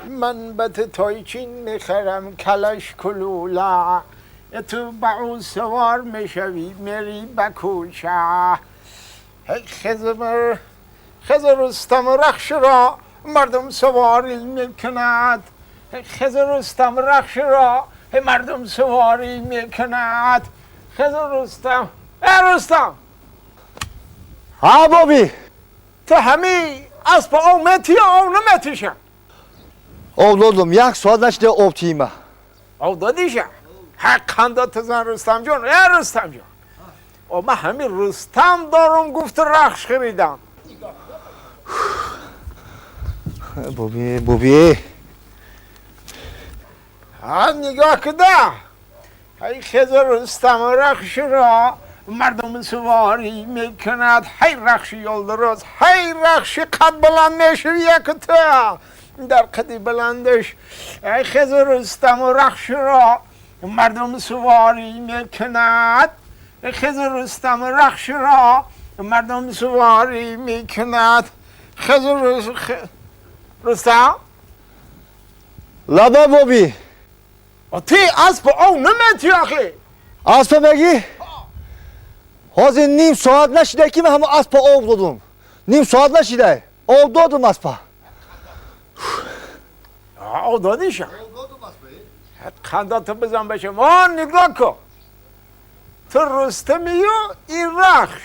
من به تو تایچین میخرم کلش کلوله، تو به او سوار میشوی میری به کوچه. خزر خزر رستم رخش را مردم سواری میکند، خزر رستم رخش را مردم سواری میکند. خزر رستم، ای رستم. ها بابی. تو همی اسب او متی او نمتیشه؟ об додум, як соат нашида об тима. او دادیشه؟ حق تزن رستم جان. ای رستم جان، او من همین رستم دارم گفت رخش خریدم. بابی بابی. ها نگاه کده، هی خزر رستم رخش را مردم سواری میکند. هی رخش یولدروز، هی رخش قد بلند میشوی یک تو در قدی بلندش. ای خزر رستم رخش را مردم سواری میکند، خزر رستم رخش را مردم سواری میکند. خزر رستم. لبا بابی. تی اسب او نمیتی آخه. اسب بگی؟ ҳозир ним соат нашида ки ман ҳама аспа об додум. Ним соат нашида об додум аспа. об додиша? خنداتو بزن بشه. ما نگاه کن، تو رستمی و این رخش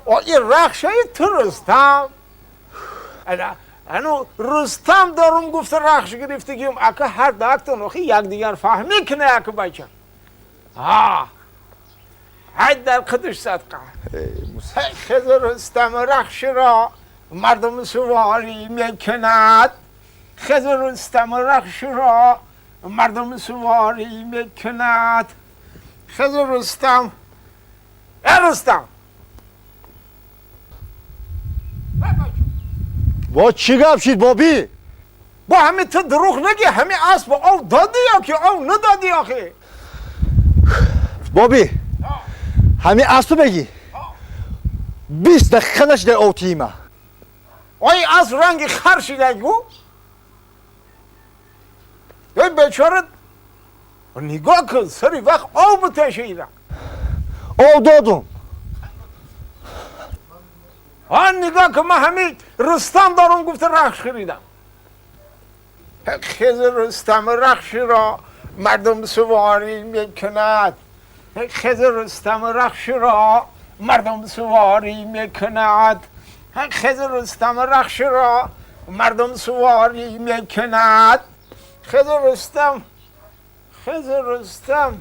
و این رخش های تو رستم. انو رستم دارم گفت رخش گرفتگیم. اکه هر دکتون آخه یک دیگر فهمی کنه اکه بچه. ها هی در قدش صدقه. خزر رستم رخش را مردم سواری میکند، خزر رستم رخش را مردم سواری میکند. خزر رستم، ای رستم. با چی گپ شید بابی؟ با همه تو دروغ نگی، همه اسب او دادی یا که او ندادی آخه؟ بابی همه اسب بگی 20 دقیقه نشده او تیمه. آی اسب رنگ خر شده گو. ای بیچاره نگاه کن، سری وقت آب بتشه ایران. об додум. آن نگاه کن، من همین رستم دارم گفته رخش خریدم. خزر رستم رخش را مردم سواری میکند، خزر رستم رخش را مردم سواری میکند، خزر رستم رخش را مردم سواری میکند. خزر رستم، خزر رستم،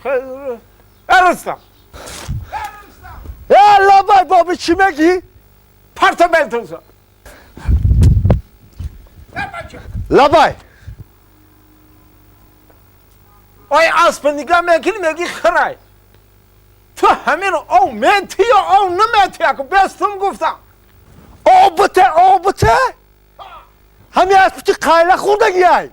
خزر رستم. لابای بابی چی میگی؟ پرتا بلتوزا. لابای. آی اسب نگاه میکنی میگی خرای. تو همین او میتی یا او نمیتی؟ اکو بستم گفتم. او بته او بته؟ همین اسب چی قایله خوردگی ای؟